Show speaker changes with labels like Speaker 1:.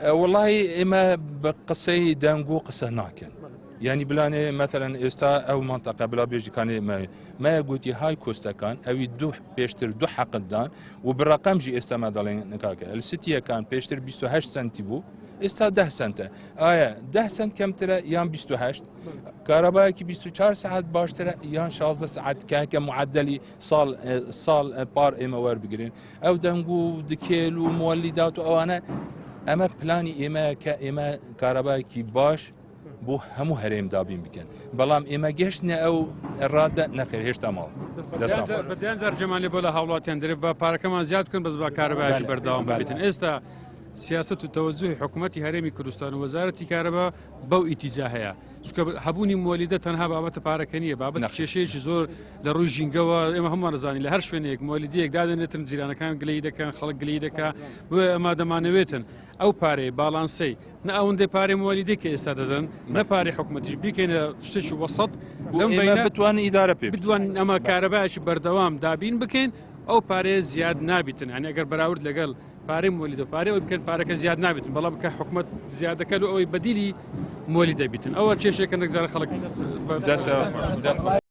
Speaker 1: وەڵاهی ئێمە بە قسەی دەنگ و قسە ناکەن یعنی بلانێ مەتەلەن ئێستا ئەو منتەقە بلا بێژیکانێ مە گوتی های کۆستەکان ئەوی دوو پێشتر دوو حەقدان و بڕقم ژی ئێستا مە دەڵێن نکاکە سیتیەکان پێشتر 28 سنتی بوو ئێستا 10 سنتە ئایا 10 سنت کەمترە یان 28 کارەبایەکی 24 سعات باشترە یان 16 سعات کاکە معدلی ساڵ ساڵ پار ئێمە وەربگرین ئەو دەنگ و دکێل و مۆلیدات و ئەوانە ئەمە پلانی ئێمە کە ئێمە کارەبایەکی باش بۆ هەموو هەرێم دابین بکەن بەڵام ئێمە گەشتنە ئەو ڕادە نەخێر هێشتا ماوە
Speaker 2: بەدیان زار جەمان لێ بۆ لە هاوڵاتیان درێ بە پارەکەمان زیاد بکەن بەس بە کارەبایش بەردەوام بێتن ئێستا سیاست و تەوەجوهی حکوومەتتی هەرێمی کوردستان و وەزارەتی کارەبا بەو ئیتیجا هەیە چونکە هەبوونی مۆلیدە تەنها بابەتە پارەکە نییە بابەت کێشەیەکی زۆر لە ڕووی ژینگەوە ئێمە هەمووان دەزانین لە هەر شوێنێک مۆلیدەیەک دادەنێتن جیرانەکان گلەیی دەکەن خەڵک گلەیی دەکا بۆیە ئەمە دەمانەوێتن ئەو پارەی باڵانسەی نە ئەوەندەی پارەی مۆلیدەی کە ئێستا دەدەن نە پارەی حکوومەتیش بیکەینە شتێکی وەسەت لەم بینە
Speaker 1: بتوان ئیدارە پێ
Speaker 2: بدوان ئەمە کارەبایەکی بەردەوام دابین بکەین ئەو پارەیە زیاد نابیتن ئەنی ئەگەر بەراورد لەگەڵ پارەی مۆلیدە پارەی ئەوەی بکەن پارەکە زیاد نابێتن بەڵام کە حکومت زیاد دەکات و ئەوەی بەدیلی مۆلی دەبیتن ئەوە کێشێکە نەکجارە خەڵک
Speaker 1: دەست.